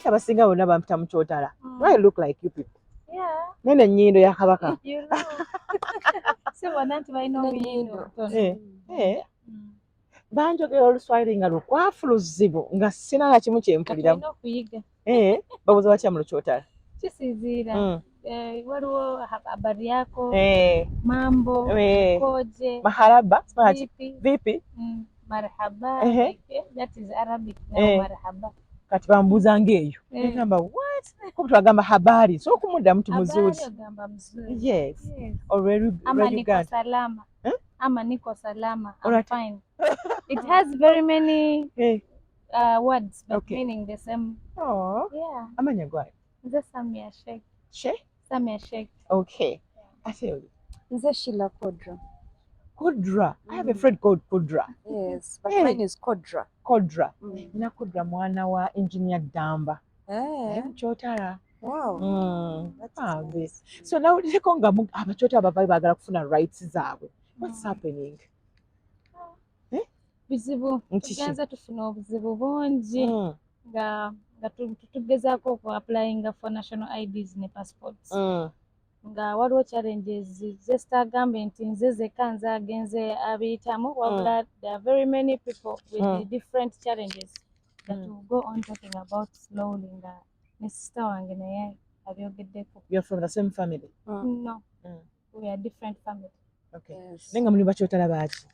Ate abasinga bonna bampita Mukyotala. I look like you people. Yeah. Nene ennyindo ya Kabaka. You know. Si bonna nti balina obuyindo obutono. Eh, eh. Banjogera Oluswayiri nga lukwafu luzibu, nga sina na kimu kyempuliramu. Olina okuyiga. Eh, babuuza batya mu Lukyotala? Kisinziira. Eh, waliwo habari yako, mambo, koje, Maharaba, smart. Vipi, Vipi? Marhaba. Ehe. Like, that is Arabic now, marhaba. Kati bambuuza ng'eyo. Eh. Ngamba, "What?" Kuba twagamba habari. So okumuddamu ti mzuri. Habari ogamba mzuri. Yes. Yes. Olwe Ama niko Uganda. salama. Eh? Ama niko salama. I'm Alright. fine. It has very many words but meaning the same. Oh. Yeah. Amanya gwayo. Nze Samia Sheikh. She? Samia Sheikh. Okay. Ate oli. Nze Sheila Kodra. Kudra. I have a friend called Kudra. Yes, but Hey. mine is Kodra. Kodra. Nina Kudra mwana wa Engineer Damba. Eh, Mukyotala. wow. That is Bambi. nice. So nawulireko nga Abakyotala bavayo baagala kufuna rights zaabwe. What's happening? Bizibu. Nkiki? Tugenze tufuna obuzibu bungi nga tugezaako oku applyinga for national IDs ne passports. Nga waliwo challenges zesitagambe nti nze zekka nze agenze abiyitamu, wabula there are very many people with the different challenges that we'll go on talking about slowly, nga ne sister wange naye abyogeddeko. You're from the same family? No. We are different family. Okay. Yes. Naye nga muli Bakyotala baaki?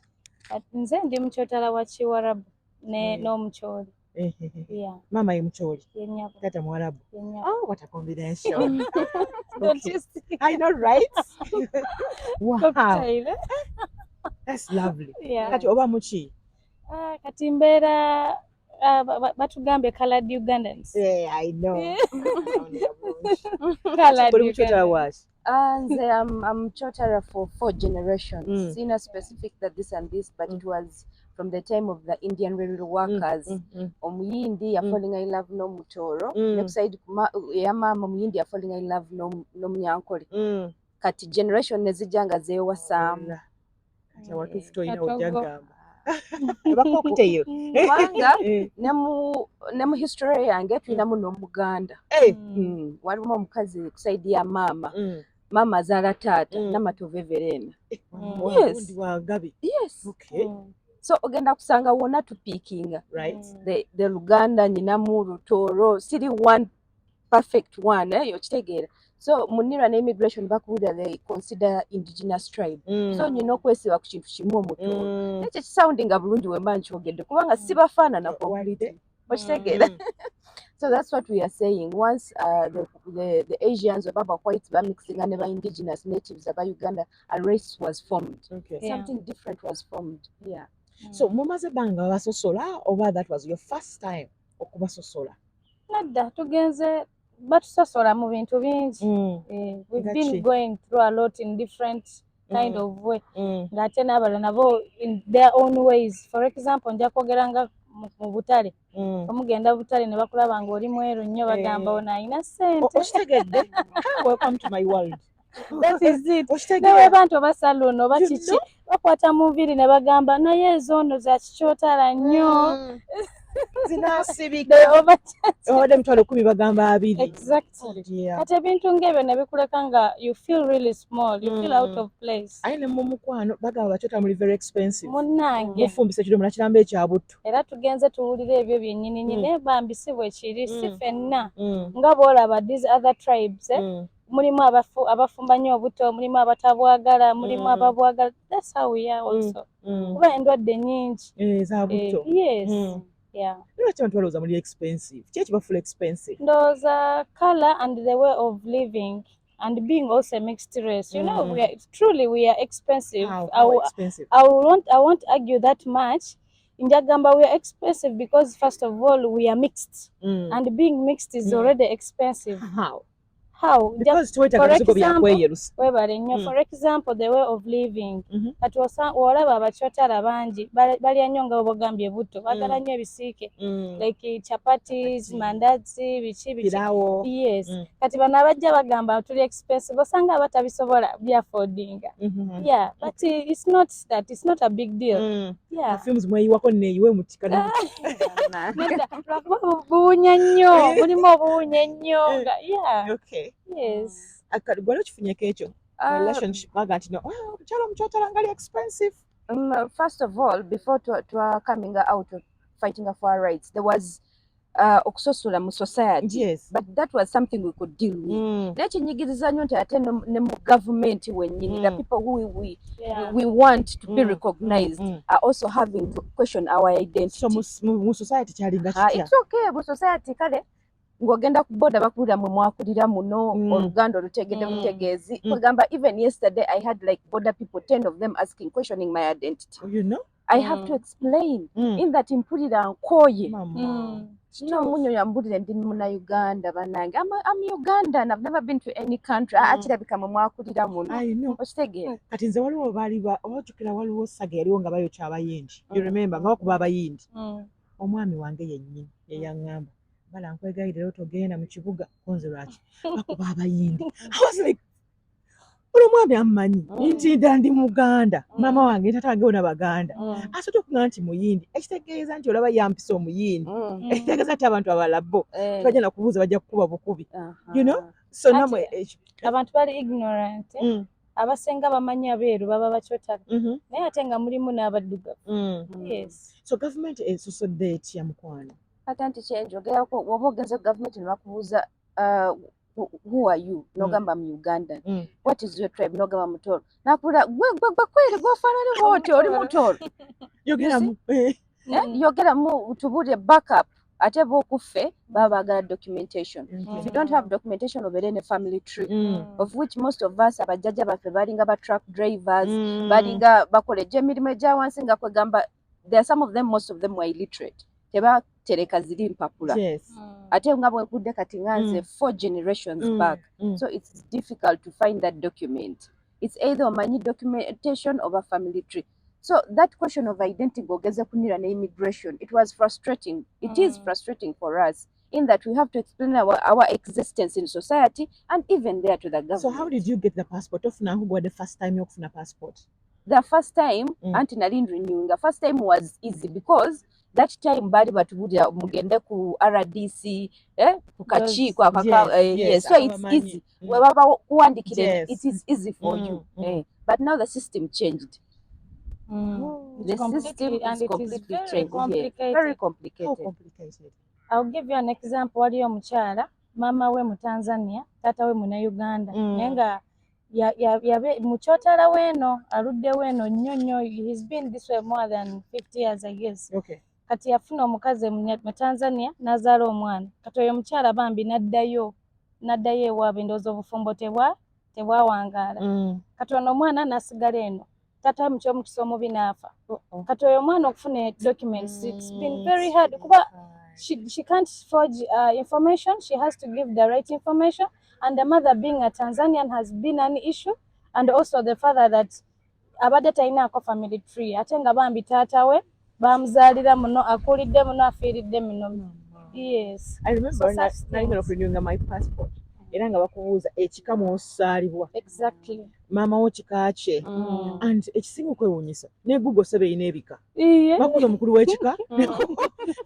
But nze ndi Mukyotala wa Kiwarabu ne n'Omukyoli. Yeah. Maama ye Mukyoli. Yennyabo. Taata Muwarabu. Yennyabo. Oh, what a combination. Don't Okay. you see? I know, right? Wow. Cocktail, eh? That's lovely. Yeah. Kati oba muki? Ah, kati mbeera, ah, batugambye colored Ugandans. Yeah, I know. Yeah. Colored Buli Mukyotala Ugandans. waaki? Nze I'm Chotara for four generations. Sina specific that this and this, but it was from the time of the Indian railway workers. Omuyindi ya falling in love n'Omutoro. Ne ku side eya maama, Omuyindi ya falling in love n'Omunyankole. Kati generation ne zijja nga zeewasaamu. Kati awatuufu tolina Katogo. ojja gamba. Eba cocktail. Kubanga ne mu history yange tulinamu n'Omuganda. Waliwo omukazi ku side ya maama. Maama azaala taata, Namatovu Everena. Yes. Gundi wa Ngabi. Yes. Okay. So ogenda kusanga wonna tupiikinga. The Luganda nyinamu Rutoro, siri one perfect one, eh, okitegeera. So mu NIRA ne immigration bakuwulira, they consider indigenous tribe. So nyina okwesiba ku kintu kimu, Omutooro. Naye kyekisoundinga bulungi wemba nkyogedde, kubanga sibafaanana Walidde. okitegeera. So that's what we are saying. Once the Asians oba aba whites bamixinga ne ba indigenous natives aba Uganda, a race was formed. Something different was formed. Yeah. So mumaze ebbanga babasosola oba that was your first time okubasosola? Nedda, tugenze batusosola mu bintu bingi. Eh, we've Nga been ki? going through a lot in different kind of way, ng'ate n'abalala nabo in their own ways. For example, nja kwogera nga mu butale. Omugenda butale ne bakulaba ng'oli mweru nnyo, bagamba, Eh. "Ono alina ssente." Okitegedde? Ah, welcome to my world. That is it. Okitegeera? Neweba nti oba saloon oba You kiki, bakwata mu nviiri ne bagamba, "Naye ezo nno za Kikyotala nnyo." Zinaasibika. They overcharge. Obadde 100,000, bagamba 20. Exactly. Dear. Kati ebintu ng'ebyo ne bikuleka nga you feel really small, you feel out of place. Aye ne mu mukwano bagamba Bakyotala muli very expensive. Munnange. Mufumbisa ekidomola kiramba ekya butto. Era tugenze tuwulira ebyo byennyini nnyini, naye bambi si bwe kiri, si ffenna. Nga bw'olaba these other tribes, eh, mulimu abafumba nnyo obuto, mulimu abatabwagala, mulimu ababwagala. That's how we are also, kuba endwadde nnyingi. Eh, za Eh, butto. Yes. Yeah. Lwaki abantu balowooza muli expensive? Ki ekibafuula expensive? Ndowooza color and the way of living and being also a mixed race. We are, truly we are expensive. How, I how will, expensive? I won't argue that much. Njagamba we are expensive because first of all we are mixed, and being mixed is already expensive. How? How? Because twetaaga For bizigo example, byakweyerusa. Webale nnyo. For example, the way of living. Kati olaba abakyotala bangi balya nnyo nga bwogambye butto, baagala nnyo ebisiike, like chapatis, mandazi, biki biki. Pirawo. Yes. Kati bano abajja bagamba tuli expensive, osanga abatabisobola byaffordinga. Yeah, but it's not that, it's not a big deal. Yeah. Fumes mweyiwako neeyiwe muti kano. Nedda, lwakuba buwunya nnyo, mulimu obuwunya ennyo nga yeah. Okay. Yes. Akati gwali okifunyeko ekyo? Relationship baga nti no, oh, omukyala omukyotala ngali expensive. First of all, before to coming out of fighting for our rights, there was okusosola mu society. But that was something we could deal with. Naye kinyigiriza nnyo nti ate ne mu gavumenti wennyini, the people who we want to be recognized are also having to question our identity. So mu society kyalinga Ah, kitya? it's okay mu society, kale ng'ogenda ku boda bakulira mwe mwakulira muno, oluganda olutegedde butegeezi. Kwegamba even yesterday I had like border people, 10 of them, asking, questioning my identity. You know? I have to explain in that mpulira nkooye. Mama. Kino mbulire ndi munnayuganda bannange. I'm Ugandan. I've never been to any country. Ah, kirabika mwe mwakulira muno. I know. Okitegeera? Kati nze waliwo baali ojjukira waliwo saga yaliwo nga bayokya abayindi. You remember nga bakuba abayindi. Omwami wange yennyini yeyaŋŋamba, bala nkwegayirira leero togenda mu kibuga konze lwaki bakuba abayindi. I was like, ono omwami ammanyi nti ddala ndi muganda, maama wange, taata wange bona baganda, asobola okugamba nti muyindi, ekitegeeza nti olaba yampisa omuyindi, ekitegeeza nti abantu abalala bo tebajja nakubuuza, bajja kukuba bukubi. You know? So Ati- namwe ekyo Abantu bali ignorant, eh? Abasinga bamanyi abeeru baba bakyotala, naye ate nga mulimu n'abaddugavu. Yes. So gavumenti esosodde etya, mukwano? Ate nti kyenjogerako, woba ogenze ku gavumenti ne bakubuuza, who are you, n'ogamba mu Ugandan. What is your tribe, n'ogamba Mutooro, nakubula gwe gwe gwe kweri gwofaanana bw'oti oli Mutooro? Yogeramu, eh. Eh, yogeramu tubuulire backup. Ate bookuffe baba baagala documentation. If you don't have documentation, obeere ne family tree, of which most of us abajjajja baffe balinga ba truck drivers, balinga bakola egy'emirimu egya wansi, nga kwegamba there are some of them, most of them were illiterate, tebatereka ziri mpapula. Ate nga bwekudde kati nga nze four generations back, so it's difficult to find that document. It's either omanyi documentation oba family tree. So that question of identity ng'ogeze kunira ne immigration, it was frustrating, it is frustrating for us in that we have to explain our existence in society and even there to the government. So how did you get the passport? Ofuna gwa the first time yokufuna passport? The first time, anti nali renewing, the first time was easy because that time baali batubulira mugende ku RDC, eh, ku kakiiko akaka, eh, yes, so it's abamanyi. Easy we baba kuwandikira, it is easy for you, eh. But now the system changed. It's The completely- system and is it is completely very changed, yes. complicated. Very How complicated. complicated? I'll give you an example. Waliyo omukyala, maama we mu Tanzania, taata we Munnayuganda, naye nga mukyotala weeno aluddewo eno nnyo nnyo. He's been this way more than 50 years, I guess. Kati yafuna omukazi mu Tanzania n'azaala omwana. Kati oyo omukyala bambi n'addayo ewaabwe, ndowooza obufumbo tebwawangaala. Kati ono omwana n'asigala eno, taata we mu kyomukisa omubi n'afa. Kati oyo omwana okufuna documents, it's been very hard kuba she can't forge information. She has to give the right information, and the mother being a Tanzanian has been an issue, and also the father that abadde talinaako family tree, ate nga bambi taata we bamuzaalira muno, akulidde muno, afiiridde muno. Yes. I remember So such nalingala things. Okurenewinga my passport era nga bakubuuza ekika mw'osaalibwa, maama wo kika kye, and ekisinga okwewuunyisa ne Google sebe erina ebika. Bakubuuza omukulu w'ekika,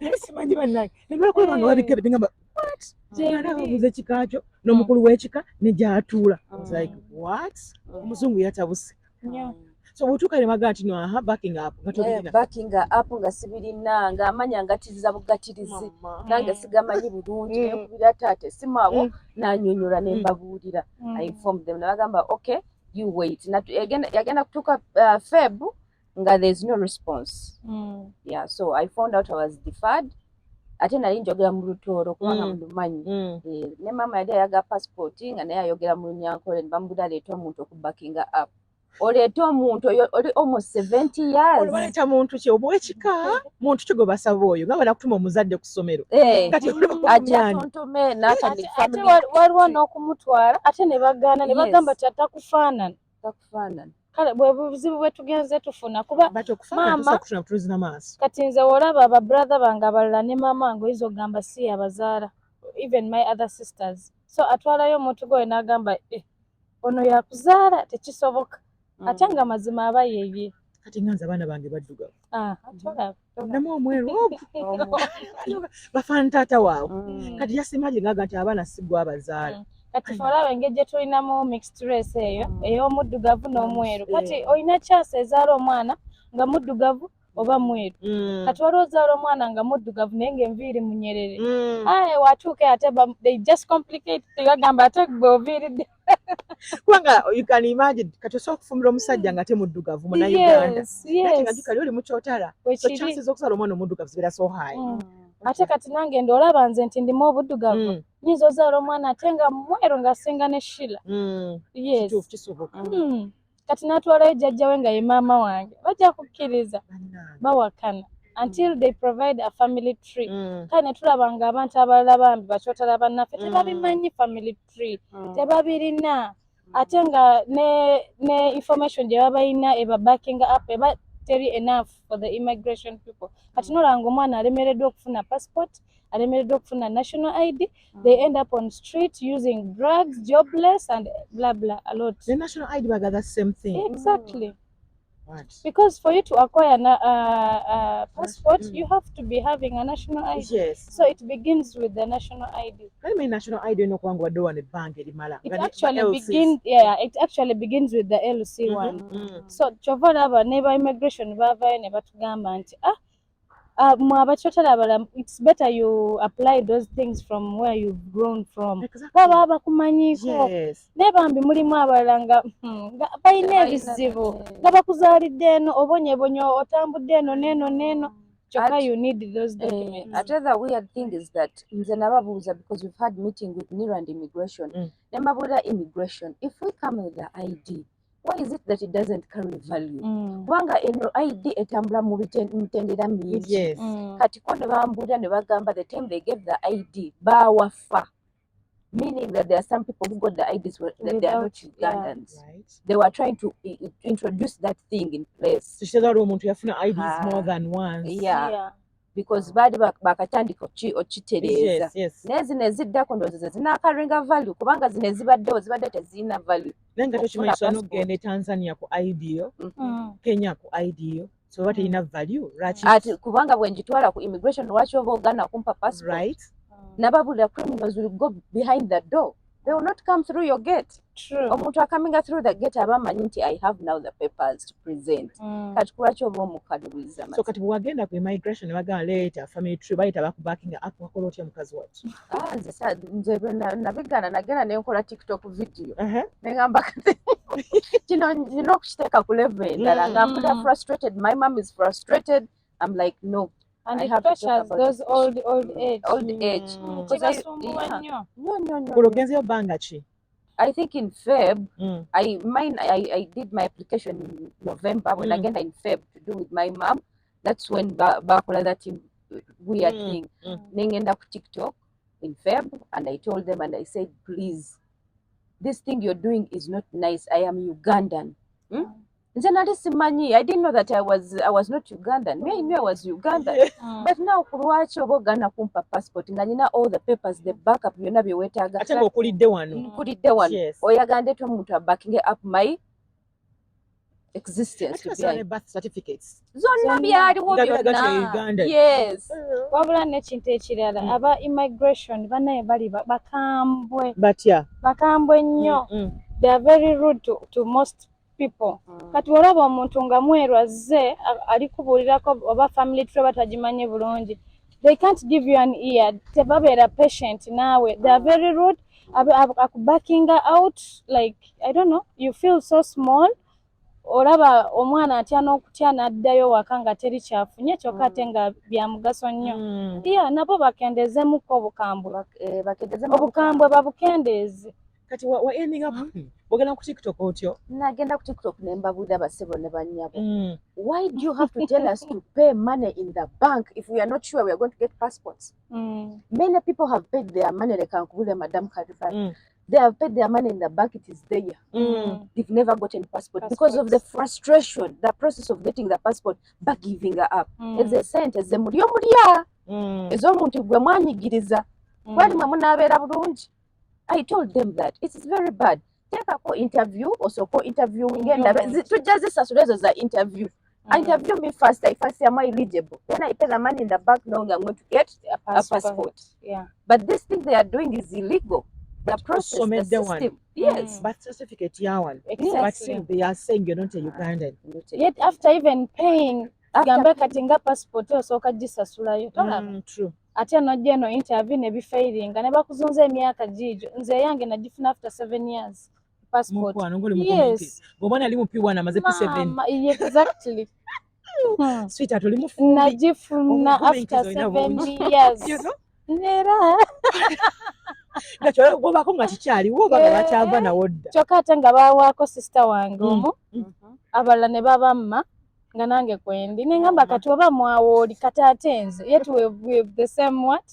naye simanyi bannange nemala kulaba nga babika ngamba what, Gyebiri. babuuza ekika kyo n'omukulu w'ekika ne gy'atuula. I was like, what? Omuzungu yatabuse. Nnyo. So bw'otuuka ne bagamba nti no, aha, backing up nga tobirina. Backing up nga sibirina, ng'amanya ngatiriza bugatirizi, nange sigamanyi bulungi. Nenkubira taata essimu awo, n'annyonnyola ne mbabuulira. I informed them, nabagamba, okay, you wait. Yagenda kutuuka Feb nga there's no response. Yeah, so I found out I was deferred. Ate nali njogera mu Lutooro kubanga mulumanyi. Eh, ne maama yali ayaga passport nga naye ayogera mu Lunyankole, ne bamubulira aleete omuntu okubackinga up. Oleete omuntu oyo oli almost 70 years. Baleeta muntu ki oba ekika, muntu ki gwe basaba oyo nga banakutuma omuzadde ku ssomero? Kati ajja atontome Ate waliwo n'okumutwala ate ne bagaana ne bagamba ti atakufaanana. Takufaanana. Kale bwe buzibu bwe tugenze tufuna kuba maama kati nze olaba ba brother bange abalala ne maama wange oyinza okugamba si yabazaala, even my other sisters. So atwalayo omuntu gwe n'agamba ono yakuzaala, tekisoboka. Ate nga mazima aba yeye. Kati nga nze abaana bange baddugavu. Namu omweru ogwo bafaanana taata waabwe. Kati yasimaje ng'aga nti abaana si gwe abazaala. Kati fe olaba engeri gye tulinamu mixed race eyo ey'omuddugavu n'omweru. Kati olina chance ezaala omwana nga muddugavu oba mweru. Kati waliwo ozaala omwana nga muddugavu naye ng'enviiri munyerere. Aye watuuke ate they just complicate, bagamba ate gwe oviiridde. Kubanga you can imagine kati osobola okufumbira omusajja nga temuddugavu Munnayuganda. Naye nga kali oli mukyotala. So chances z'okuzaala omwana omuddugavu zibeera so high. Ate kati nange ndolaba nze nti ndimu obuddugavu. Nyinza ozaala omwana ate nga mweru ng'asinga ne Sheila. Yes. Kituufu kisoboka. Kati n'atwalayo jjajja we nga ye maama wange. Bajja kukkiriza. Bawakana. Until they provide a family tree. Kale ne tulaba nga abantu abalala bambi bakyotala bannaffe tebabimanyi family tree. Tebabirina. Ate nga ne information gye babalina eba backing up eba teri enough for the immigration people. Kati nolanga omwana alemereddwa okufuna passport, alemereddwa okufuna national ID, they end up on street using drugs, jobless and blah blah a lot. The national ID baga the same thing. Exactly. What? Because for you to acquire a passport, you have to be having a national ID. Yes. So it begins with the national ID. I mean national ID no kwangu wadoa ne bank erimala. It actually begins, yeah, it actually begins with the LC one. So kyova olaba ne ba immigration bavayo ne batugamba nti mwe abakyotala abalala, it's better you apply those things from where you've grown from. Baba bakumanyiiko. Naye bambi mulimu abalala nga balina ebizibu nga bakuzaalidde eno, obonyebonye otambudde eno n'eno n'eno. Kyokka you need those documents. Ate the weird thing is that nze nababuuza because we've had meeting with NIRA and immigration. Ne mbabuulira immigration, if we come with the ID, why is it that it doesn't carry value? Kubanga eno ID etambula mu mitendera mingi. Kati ko ne bambuulira ne bagamba the time they gave the ID baawafa. Meaning that there are some people who got the IDs that they are not Ugandans. Right. They were trying to introduce that thing in place. So she said IDs more than once. Yeah. Because baali bakatandika okitereeza. Yes. Naye zino eziddako ndowooza zinakaringa value kubanga zino ezibaddewo zibadde tezirina value. Naye nga tokimanyi osobola n'okugenda e Tanzania ku ID yo, Kenya ku ID yo, so oba terina value lwaki? Ate kubanga bwe ngitwala ku immigration lwaki oba ogaana kumpa passport? Right. Nababulira criminals will go behind the door. They will not come through your gate. True. Omuntu akaminga through the gate aba amanyi nti I have now the papers to present. Kati kulwaki oba omukaluubiriza? So kati bwewagenda ku immigration ne bagamba leeta family tree, bayita bakubackinga up, wakola otya mukazi wattu? Nze nabigaana, nagenda ne nkola TikTok video. Ne ngamba kati kino nina okukiteeka ku level endala nga mpulira frustrated, my mom is frustrated. I'm like no. And it pressures those old age. Old age. Kibasumbuwa nnyo. No. Olwo bbanga ki? I think in Feb, I did my application in November. When again in Feb to do with my mom, that's when bakola that weird thing. Nengenda ku TikTok in Feb, and I told them and I said, please, this thing you're doing is not nice. I am Ugandan. Nze nali simanyi. I didn't know that I was not Ugandan. Me, I knew I was Ugandan. But now kulwaki oba ogaana kumpa passport nga nina all the papers, the backup byonna bye weetaaga. Ate ng'okulidde wano. Nkulidde wano. Oyagala ndeete omuntu abackinge up my existence. Ate birth certificates. Zonna byaliwo byonna. Yes. Wabula n'ekintu ekirala, aba immigration bannaye bali bakambwe. Batya? Bakambwe nnyo. They are very rude to most people. Kati olaba omuntu nga mweru azze ali kubuulirako oba family tree batagimanyi bulungi, they can't give you an ear. Tebabeera patient naawe. They are very rude. Akubackinga out like I don't know, you feel so small. Olaba omwana atya n'okutya n'addayo waka nga teri kyafunye kyokka ate nga bya mugaso nnyo. Yeah, nabo bakendeezeemuko obukambwe. Obukambwe babukendeeze. Kati wa ending up ogenda ku TikTok otyo? Nagenda ku TikTok ne mbabuulira, basebo ne bannyabo, why do you have to tell us to pay money in the bank if we are not sure we are going to get passports? Many people have paid their money. Leka nkubulire, Madam Karifa, they have paid their money in the bank, it is there. They've never gotten passport because of the frustration, the process of getting the passport, back giving up. Ezo esente ze mulya omulya ez'omuntu gwe mwanyigiriza, kwali mwe munaabeera bulungi. I told them that it is very bad. Teekako interview, osooka interviewing endabe. Tujja zisasula ezo za interview. Interview me first. I first am I eligible? Then I pay the money in the bank knowing I'm going to get A a passport. But this thing they are doing is illegal, the process, the Osomedde wano. system, yes. Birth certificate ya wano. But still they are saying you're not a Ugandan. Yet after even paying, After gambe kati nga passport osooka gisasulayo, tolaba? True. Ate nojja eno interview ne bifairinga ne bakuzunza emyaka giigyo. Nze eyange nagifuna after 7 years, passport. Mukwano ngoli. Yes. Ng'omwana ali mu P1 amaze P7. Mama, exactly. Sweetheart, oli mufumbi. Nagifuna Obugumiikiriza after olina seven bungi. years. You know? Era Nakyo bw'obaako nga kikyaliwo oba nga bakyava nawo dda. Kyokka ate nga bawaako sister wange omu, abalala ne babamma nga nange kwendi. Neŋŋamba kati oba mwawooli kati ate nze, yet we have the same what,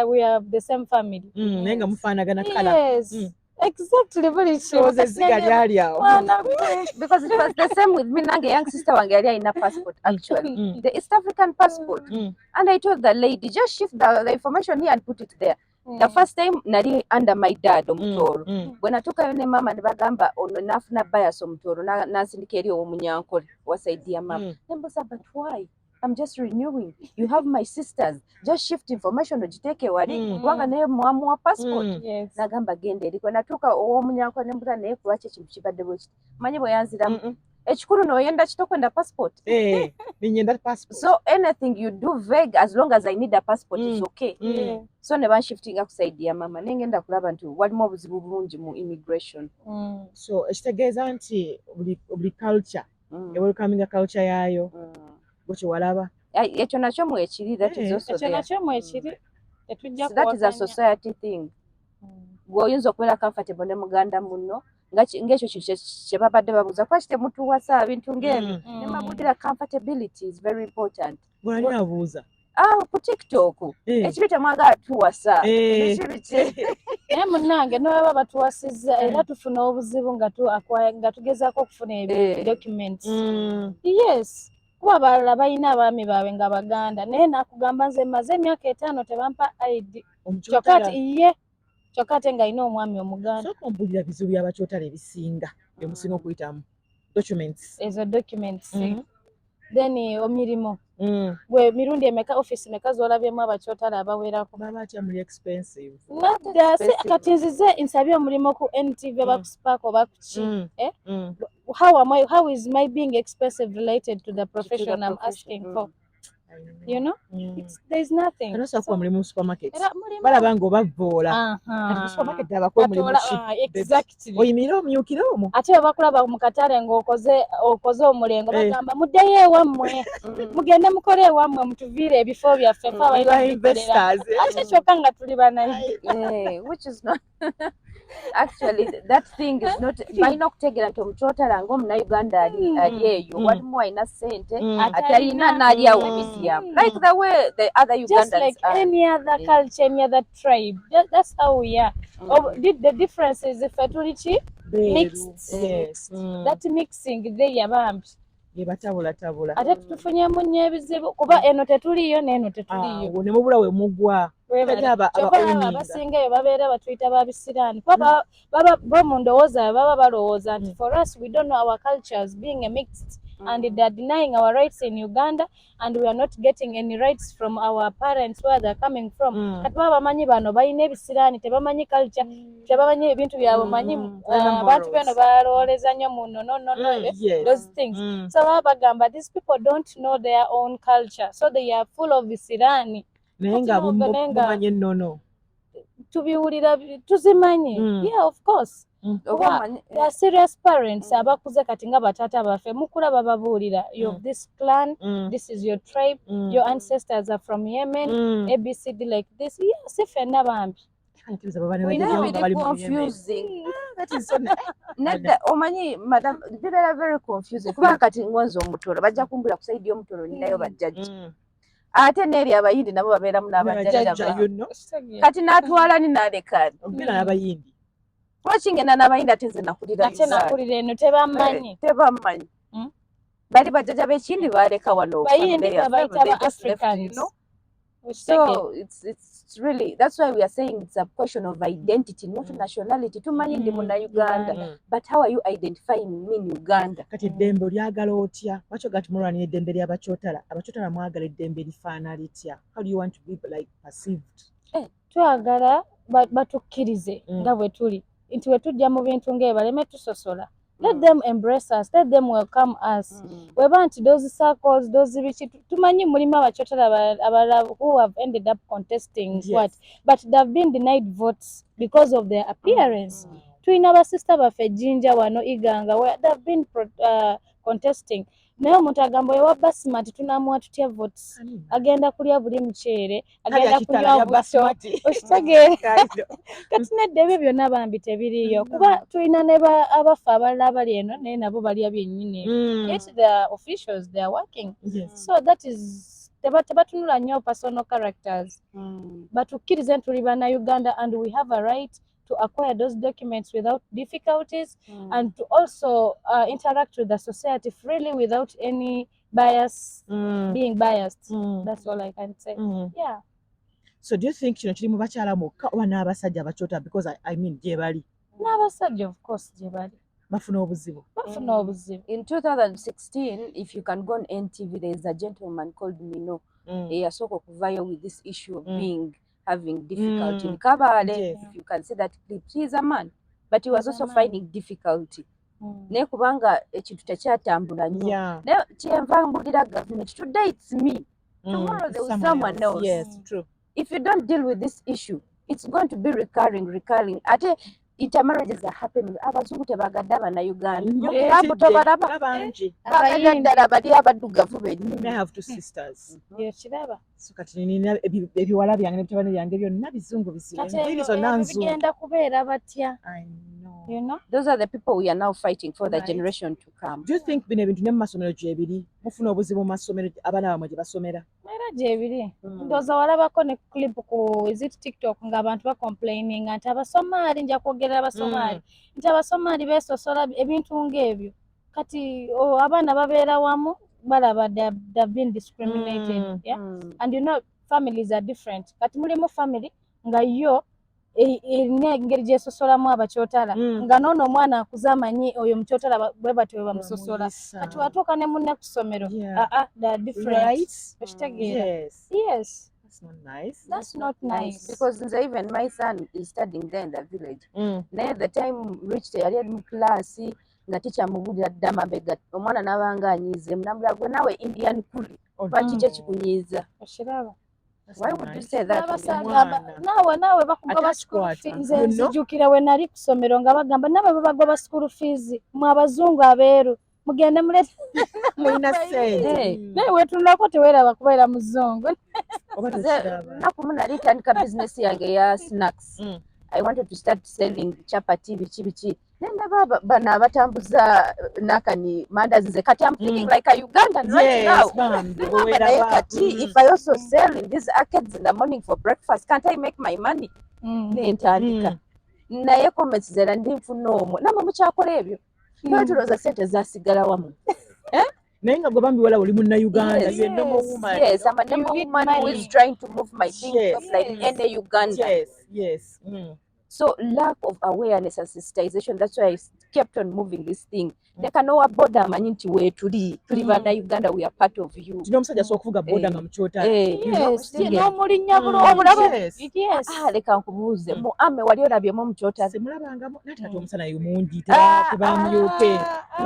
we have the same family. Naye nga mufaanagana kala. Yes. Exactly, buli kimu. Ndowooza ezziga lyali awo. Mwana gwe. Because it was the same with me. Nange young sister wange yali alina passport, actually, the East African passport, and I told the lady, just shift the information here and put it there. The first time nali under my dad omutooro. Bwe natuukayo ne maama ne bagamba ono naafuna bias omutooro, n'ansindika eri ow'omunyankole wa side ya maama. Nembuuza, but why? I'm just renewing. You have my sisters, just shift information ogiteeke wali, kubanga naye mwamuwa passport. Nagamba genda eri. Kwe natuuka ow'omunyankole nembuuza, naye kulwaki ekintu kibadde bwe kiti? Manyi bwe yanziramu, ekikulu n'oyenda kitokwenda passport. Eh, ninyenda passport. So anything you do vague, as long as I need a passport, is okay. So ne banshiftinga ku side ya mama, nengenda kulaba nti walimu obuzibu bungi mu immigration. So ekitegeeza nti buli culture ewelcominga culture yaayo, gwe kyewalaba. Ai, ekyo nakyo mwekiri, that is Eh, also Ekyo there. nakyo mwekiri, tetujja So that is a kuwakanya. society thing. Gwe oyinza okubeera comfortable ne muganda muno nga ng'ekyo kintu kye babadde babuuza, kwaki temutuwasa bintu ng'ebyo? Ne mbabuulira comfortability is very important. Gwe nali abuuza. Ah, ku TikTok. Ekibi temwagala tuwasa. Biki biki. Naye munnange nobaba batuwasizza, era tufuna obuzibu nga nga tugezaako okufuna documents. Yes, kuba abalala balina abaami baabwe nga baganda, naye nakugamba nze maze emyaka 5 tebampa ID, kyokka ate ye, kyokka ate ng'alina omwami omuganda. Sooka ompulira bizibu by'abakyotala ebisinga byemusinga okuyitamu, documents. Ezo documents, then emirimu. Gwe mirundi emeka, office meka z'olabyemu abakyotala abawerako? Baba atya muli expensive? Nadda si Expensive. Kati nzize nsabye omulimu ku NTV oba ku Spark oba ku ki, eh? How is my being expensive related to the profession I'm asking for? There's nothing. Kati osobola kuba mulimu mu supermarket, Era mulimu. balaba ng'obavvoola. Kati ku supermarket abakuwa omulimu ki? Ah, exactly. Oyimirire omyukire omwo. Ate bwe bakulaba mu katale ng'okoze okoze omulengo, Eh. bagamba muddeyo ewammwe, mugende mukole ewammwe, mutuviire ebifo byaffe, fe abalina Ba okubikolera. investors, eh? Ate kyokka nga tuli banayi. Eh, which is not actually, that thing is not, balina okutegeera nti omukyotala ng'omunnayuganda ali ali eyo, walimu alina ssente, atalina n'ali awo medium, like the way the other Just Ugandans like are. Any other culture, any other tribe. That's how we are. Oh, the difference is ffe tuli ki? Beeru. Mixed. Yes. That mixing there bambi. Yebatabulatabula. Ate tutufunyemu nnyo ebizibu kuba eno tetuliyo n'eno tetuliyo. Awo ne mubula we mugwa. Webale. Kati Kyokka aba abo owninga. abasinga eyo babeera batuyita ba bisiraani, kuba baba bo mu ndowooza yaabwe baba balowooza nti for us, we don't know our cultures, being a mixed, and they are denying our rights in Uganda and we are not getting any rights from our parents, where they're coming from. Kati baba bamanyi bano balina ebisiraani, tebamanyi culture, tebamanyi ebintu byabwe, manyi Balina abantu morals. beno balowooleza nnyo mu no no no those things. So baba bagamba these people don't know their own culture, so they are full of bisiraani. Naye nga Kati naye nga- mumanyi ennono. Tubiwulira tuzimanyi. Yeah, of course. Oba Kuba they are serious parents abakuze kati nga bataata baffe, mukula bababuulira, you of this clan, this is your tribe, your ancestors are from Yemen, ABCD, like this. Yeah, si ffenna bambi. Kale baba ne Olina bajjajja biri nga bali mu Yemen. Confusing. That is so nice. Nedda, omanyi madam, bibeera very confusing kubanga kati ngonze Omutooro, bajja kumbula ku side y'Omutooro ninayo bajjajja, ate n'eri Abayindi nabo babeeramu n'abajjajja. Bajjajja, you know. Kati n'atwala ni n'aleka. Ogenda n'Abayindi. Lwaki ngenda n'Abayindi ate nze nakulira Ate Uganda? nakulira eno, tebamanyi. Eh, tebamanyi. Bali bajjajja b'ekindi baleka wano. Bayindi family yaffe, babayita they ba just left, you Africans. know? Okitegeera? So it's really, that's why we are saying it's a question of identity, not nationality. Tumanyi ndi Munnayuganda, but how are you identifying me in Uganda? Kati eddembe olyagala otya? Lwaki oga nti mulwanira eddembe ly'Abakyotala? Abakyotala mwagala eddembe lifaana litya? How do you want to be like perceived? Twagala batukkirize nga bwe tuli, nti bwe tujja mu bintu ng'ebyo baleme tusosola. Let them embrace us, let them welcome us. Weba nti those circles, those biki, tumanyi mulimu Abakyotala abalala who have ended up contesting, what, but they've been denied votes because of their appearance. Tulina basista baffe Jinja wano, Iganga, where they've been contesting, naye omuntu agamba oyo wa basimati tunamuwa tutya votes? Agenda kulya buli muceere, agenda kunywa buto, okitegeera? Kati nedda, ebyo byonna bambi tebiriiyo, kuba tulina ne abaffe abalala abali eno, naye nabo balya byennyini, yet they are officials, they are working. So that is tebatunula nnyo personal characters. Batukkirize nti tuli Bannayuganda and we have a right to acquire those documents without difficulties and to also interact with the society freely without any bias, being biased. That's all I can say. Yeah. So do you think kino kiri mu bakyala mwokka oba n'abasajja abakyota? Because I mean, gye bali. N'abasajja, of course, gye bali. Bafuna obuzibu. Bafuna obuzibu. In 2016, if you can go on NTV, there is a gentleman called Mino eyasooka okuvayo with this issue of being having difficulty in Kabale. If you can see that clip, he is a man, but he was He's a also man. Finding difficulty. Naye kubanga ekintu tekyatambula nnyo. Naye kyenva mbulira gavumenti, today it's me, tomorrow there was someone else. Yes, true. If you don't deal with this issue, it's going to be recurring, recurring. Ate intermarriages are happening. Abazungu tebagadde Abannayuganda. Nnyo. Abo tobalaba. Bangi. Bagadde ddala bali abaddugavu bennyini. I have two sisters. Okiraba? So kati nina ebiwala byange nebitabani byange byonna bizungu bizibu. Kati Enviiri ebyo zonna ebyo nzungu. bigenda kubeera batya? I know. You know? Those are the people we are now fighting for, the generation to come. Do you think bino ebintu ne mu masomero gyebiri? Mufuna obuzibu mu masomero abaana bamwe gye basomera? Era gyebiri. Ndowooza walabako ne clip ku, is it TikTok, ng'abantu bacomplaininga nti Abasomaali, nja kwogera Abasomaali, nti Abasomaali beesosola, ebintu ng'ebyo. Kati abaana babeera wamu, balaba they've been discriminated. Yeah? And you know, families are different. Kati mulimu family nga yo erina engeri gyesosolamu abakyotala, nga noono omwana akuze amanyi oyo mukyotala bwe batyo bwe bamusosola. Bamuyisa. Kati watuuka ne munne ku ssomero, aa, they are different. Okitegeera? Yes. Yes. That's not nice. That's not nice. Because nze, even my son is studying there in the village, naye the time reached yali ali mu class nga teacher amubuulira dda mabega, omwana n'abanga anyiize, namubwira, "Gwe naawe Indian coolie." Oh, Lwaki no. ki ekikunyiiza? Okiraba? That's Why not would you nice. say that? N'abasanga Omwana. Naawe bakugoba Ate school akikwata. fee. Nze You know? nzijukira we nali ku ssomero nga bagamba nammwe babagoba school fees, mwe abazungu abeeru mugende mulete. Mulina ssente. Hey. Naye weetunulako teweeraba kubeera muzungu. Oba Nze tokiraba. lunaku mu nali tandika bizinesi yange eya snacks. I wanted to start selling chapati, biki biki, naye ndaba bano abatambuza nakani mandazi. Nze kati I'm thinking like a Ugandan right now. Yes, bambi, Nengamba, naye weeraba. kati if I also sell in these arcades in the morning for breakfast, can't I make my money? Nentandika, naye comments zera ndi nfuna omwo, namwe mukyakola ebyo, naye tulowooza sente zasigala wamu. Naye nga gwe bambi wala oli Munnayuganda. Yes. You're a normal woman. Yes, I'm a You normal need woman who is money. Trying to move my things up like any Ugandan. So lack of awareness and sensitization, that's why I kept on moving this thing. Leka n'owa boda amanyi nti weetuli tuli Bannayuganda, we are part of you. Kino omusajja asobola okuvuga boda Eh. nga mukyotala. Eh, Yes, yeah. n'omulinnya bulungi. Obulaba- Yes. Yes. Ah, leka nkubuuze, Mm. mu ame wali olabyemu omukyotala? Semulabangamu nati kati omusana yo mungi, Ah, tebamyuke.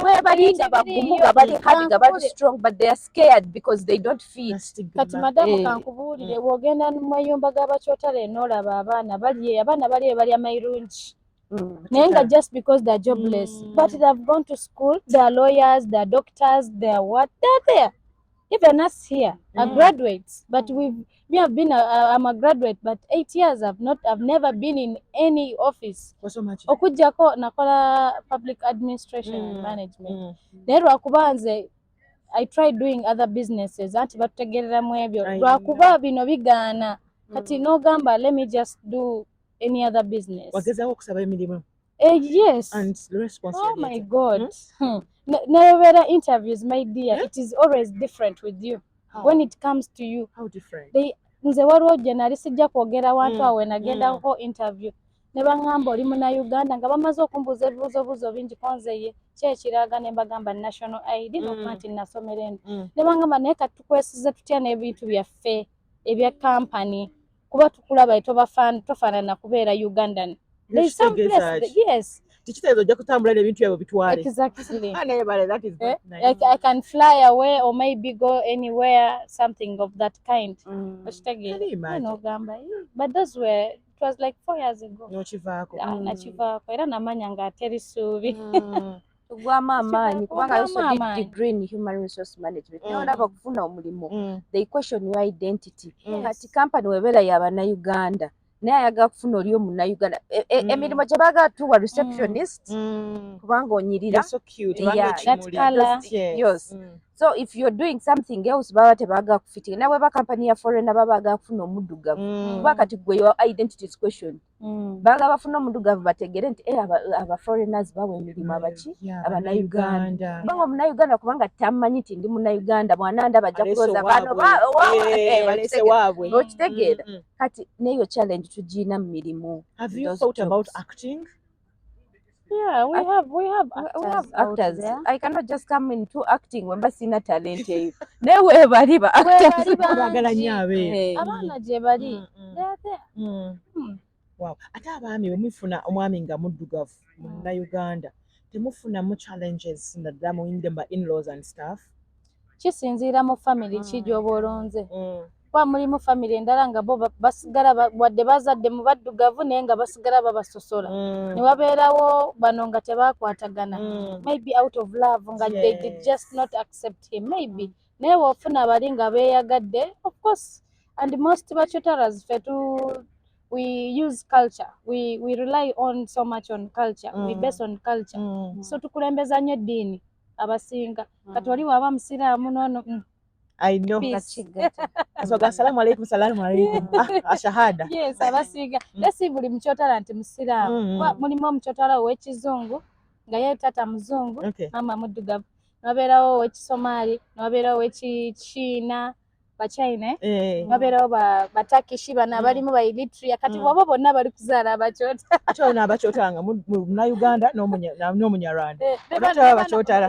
Mwe balinga bagumu, nga bali hard, nga bali strong, but they are scared because they don't fit. Kati madamu, Eh. kankubuulire, bw'ogenda mu mayumba g'abakyotala n'olaba abaana bali, abaana bali balya mayirungi, naye nga just because they're jobless, but they've gone to school, they are lawyers, they are doctors, they are what, they're there. Even us here are graduates, but we have been I'm a graduate, but 8 years I've never been in any office. Wasoma ki? Okuggyako nakola public administration and management. Naye lwakuba nze I tried doing other businesses, anti batutegereramu ebyo. I Lwakuba bino bigaana. Kati n'ogamba, let me just do any other business. Wagezaako okusaba emirimu? Yes. And the response Oh yali my etya? God. Nebeera interviews, my dear, it is always different with you. How? When it comes to you. How different? Nze waliwo gye nali sijja kwogera wantu awo we nagendako interview, ne baŋŋamba, "Oli Munnayuganda?" Nga bamaze okumbuuza ebibuuzobuuzo bingi, konze ye ki ekiraga, ne mbagamba national ID, n'okuba nti nasomera eno. Ne baŋŋamba, "Naye kati tukwesize tutya n'ebintu byaffe ebya kampani, kuba tukulaba tofaanana kubeera Ugandan?" There is some Ekitegeeza place ki? Yes. Tikitegeeza ojja kutambula n'ebintu byabwe bitwale. Exactly. Ah, naye bale, that is Eh, not nice. like I can fly away or maybe go anywhere, something of that kind. Okitegeera? Can you imagine? N'ogamba, "Eh," but those were, it was like 4 years ago. N'okivaako. Ah, nakivaako era namanya nga teri ssuubi. Tugwamu amaanyi kubanga I also Tugwamu did amaanyi. degree in human resource management, naye olaba okufuna omulimu, they question your identity. Kati kampani webeera y'abannayuganda, naye ayagala kufuna oli omunnayuganda. Emirimu gye baagala tuwa receptionist kubanga onyirira. You're so cute. Yeah, Banga that ekimuli. colour. Yes. Yes. So if you're doing something else, baba tebaagala kufitinga nawe. Ba kampani ya foreigner baba baagala kufuna omuddugavu, kuba kati gwe your identity is question. Baagala bafune omuddugavu bategere nti eh, aba foreigners bawa emirimu abaki? Yeah, Abannayuganda. Kubanga omunnayuganda, kubanga tamanyi nti ndi munnayuganda, bw'anandaba ajja Aleese kulowooza bano waabwe. Eh, baleese waabwe. Okitegeera? Mm. Kati n'eyo challenge tugiyina mu mirimu. Have you Those thought about jobs. acting? Yeah, we have actors, We have out actors. there. I cannot just come into acting wemba sina talent eyo, naye weebali ba actors. Weebali Baagala bangi. nnyo abeeru. Eh. Abaana gye bali. They are there. Wow. Ate abaami, bwe mufuna omwami nga muddugavu munnayuganda, temufunamu challenges naddala mu ba in-laws and stuff? Kisinziira mu family ki gy'oba olonze, kuba mulimu family endala nga bo basigala wadde bazadde mu baddugavu, naye nga basigala babasosola. Ne wabeerawo bano nga tebakwatagana, maybe out of love, nga they did just not accept him maybe. Naye bw'ofuna bali nga beeyagadde, of course. And most bachotaras ffe tu we use culture, we rely on so much on culture, we base on culture. So tukulembeza nnyo eddiini abasinga. Kati oli waba musiraamu noono I know. Peace. So, assalamu alaikum, salamu alaikum. Ah, ashahada. Yes, abasinga. Naye si buli mukyotala nti musiraamu. Kuba mulimu omukyotala ow'ekizungu nga ye taata muzungu, maama muddugavu, newabeerawo ow'ekisomaali, newabeerawo ow'ekikiina, bachina, eh? Eh. Wabeerawo batakishi bano abalimu ba Eritrea. Kati bwaba bonna bali kuzaala abakyota. Ate wano abakyotala nga munnayuganda n'omunyarwanda. Oba bakyotala.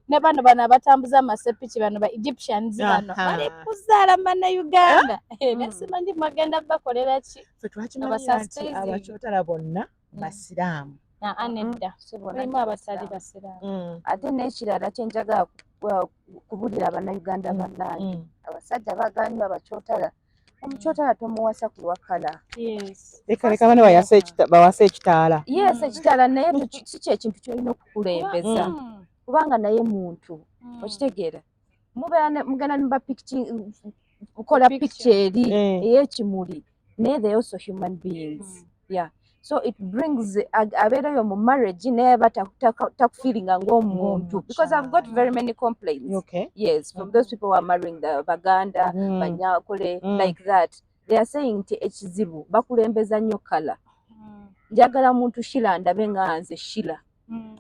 Ne bano abatambuza amasepiki, bano ba Egyptians, bano bali kuzaala bannayuganda. Naye simanyi magenda bakolera ki. Ffe twakimanyira nti Abasasitizi. abakyotala bonna basiraamu. Aa, nedda, Si bonna mulimu abatali basiraamu. basiraamu. Ate n'ekirala kyenjagala kubulira abannayuganda bannange, abasajja baagala nnyo abakyotala. Omukyotala tomuwasa ku lwa colour. Yes. Leka leka bane bawase ekitaala. Yes, ekitaala, naye si kyekintu kyolina okukulembeza, kubanga naye muntu. Okitegeera? Mubeera mugenda ne kukola Picture. picture eri Eh. ey'ekimuli, naye they also human beings. Yeah, so it brings abeerayo mu marriage, naye aba takufiiringa ng'omuntu, because I've got very many complaints, yes, from those people who are marrying the Baganda, Banyakole, like that. They are saying nti ekizibu bakulembeza nnyo colour. Njagala muntu Shila ndabe nga nze Shila.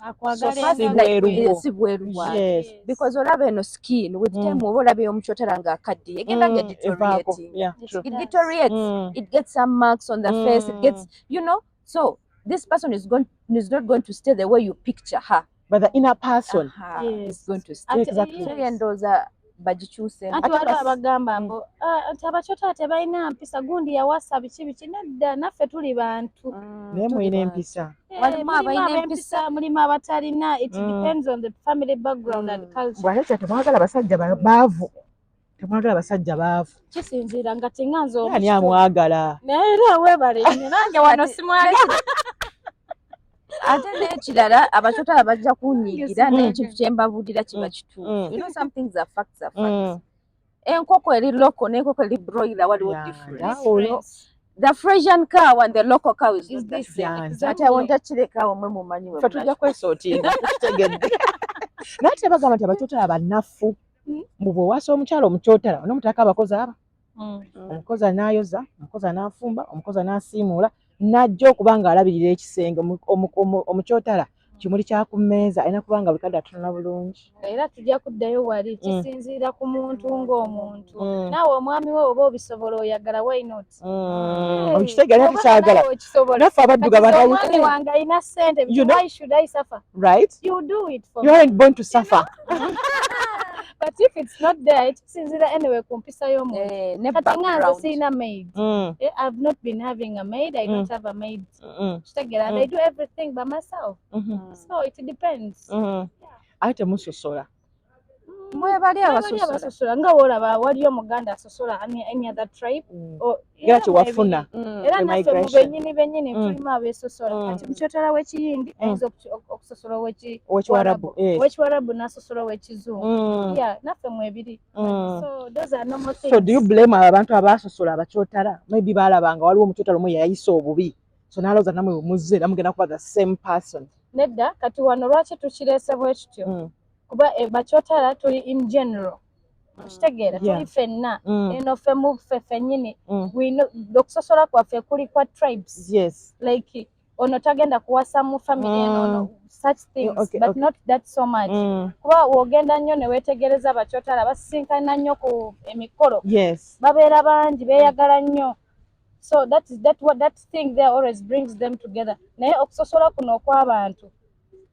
Akwagala So si nga bweru gwe. bwo. Si bweru bwange. Yes. Because olaba eno skin, with time oba olaba omukyotala ng'akaddiye, egenda nga Evaako. deteriorating. Yeah, It true. It does. deteriorates. It gets some marks on the face. It gets, so this person is not going to stay the way you picture her. But the inner person. Aha, Yes. is going to stay. Exactly. So ye ndowooza bagikyuseemu. Anti Ate waliwo abagamba mbu, "Ah, nti abakyotala tebalina mpisa, gundi yawasa biki biki." Nedda, naffe tuli bantu. Naye mulina empisa. Eh, Walimu mulimu abalina ab'empisa, mulimu abatalina. It depends on the family background and culture. Bw'ate kya temwagala basajja baavu. Temwagala basajja baavu. Kisinziira nga tinga nze Ani amwagala? Naye era weebale nnyo, nange wano Kati- simwagala. Ate n'ekirala, abakyotala bajja kunyiigira, naye ekintu kye mbabuulira kiba kituufu. Some things are facts, are facts. Enkoko eri local n'enkoko eri broiler, waliwo difference. The Frisian cow and the local cow is Is not the this same. Exactly. Ate awo njakireka omwe mumanyi we Ffe tujja kwesootinga, tukitegedde. Naye tebagamba nti abakyotala banafu? Mbu bw'owasa omukyala omukyotala, onomuteekako abakozi aba, omukozi anaayoza, omukozi anaafumba, omukozi anaasiimuula, n'ajja okuba ng'alabirira ekisenge. Omukyotala kimuli kya ku mmeeza, alina kuba nga buli kadde atunula bulungi. Era tujja kuddayo wali, kisinziira ku muntu ng'omuntu. Naawe omwami we oba obisobola, oyagala, why not? Okitegeera? Oba tukyagala naawe okisobola. Naffe abaddugavu. Kati omwami wange alina ssente, You know? why should I suffer? Right. You do it for You me. aren't born to suffer. But if it's not there, kisinziira anyway ku mpisa y'omuntu. Eh, ne Kati nga nze background. sirina maid. I've not been having a maid. I don't have a maid. Kitegeera? And I do everything by myself. So it depends. Ate temusosola. Mwebali Wali abasosola. abasosola, nga woolaba waliyo omuganda asosola any other tribe. Era era kyewafuna. Era The naffe mu migration. bennyini bennyini tulimu abeesosola. Kati mukyotala w'ekiyindi ayinza okusosola Owekiwarabu, yes. Owekiwarabu n'asosola ow'ekizungu. Yeah, naffe mwebiri. So those are normal things. So do you blame abo abantu abasosola abakyotala? Maybe baalabanga waliwo omukyotala omu yayisa obubi, so n'alowooza namwe bwe era mugenda kuba the same person. Nedda, kati wano lwaki tukireese bwe kityo? Kuba bakyotala tuli in general, kitegeera? Tuli ffenna. Eno ffe mu ffe ffennyini, we know okusosola kwaffe kuli kwa tribes. Like ono tagenda kuwasa mu family eno, ono, such things, but not that so much. Kuba wogenda nnyo ne weetegereza, abakyotala basisinkana nnyo ku emikolo. Babeera bangi, beeyagala nnyo. So that is that, what that thing there always brings them together. Naye okusosola kuno okw'abantu,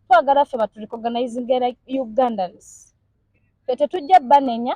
twagala ffe baturecognizinge like Ugandans. Ffe tetujja banenya.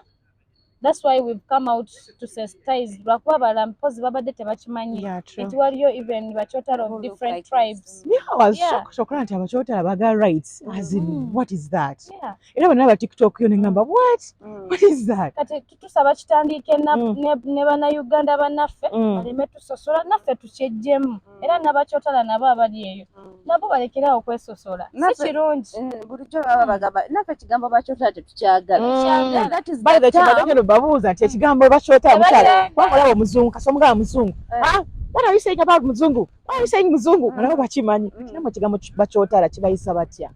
That's why we've come out to sensitize, lwakuba abalala mpozi babadde tebakimanyi nti waliyo even bakyotala of Who look different like tribes. Me, I was shocked okulaba nti abakyotala baagala rights, as in, what is that? Era bwe nalaba TikTok yo ne ngamba, what? What is that? Kati tusaba kitandike ne bannayuganda bannaffe baleme tusosola, naffe tukyejjemu. Era n'abakyotala nabo abali eyo nabo balekerawo okwesosola, si kirungi. Bulijjo baba bagamba naffe ekigambo bakyotala tetukyagala. Yeah, that is By the the term. way, kino babuuza nti ekigambo bakyotala mukyala, Tebakyagala. kubanga olaba omuzungu, kasi omugamba muzungu. Eh. Ah, what are you saying about muzungu? Why are you saying muzungu? Nabo bakimanyi. Kinamu ekigambo bakyotala kibayisa batya?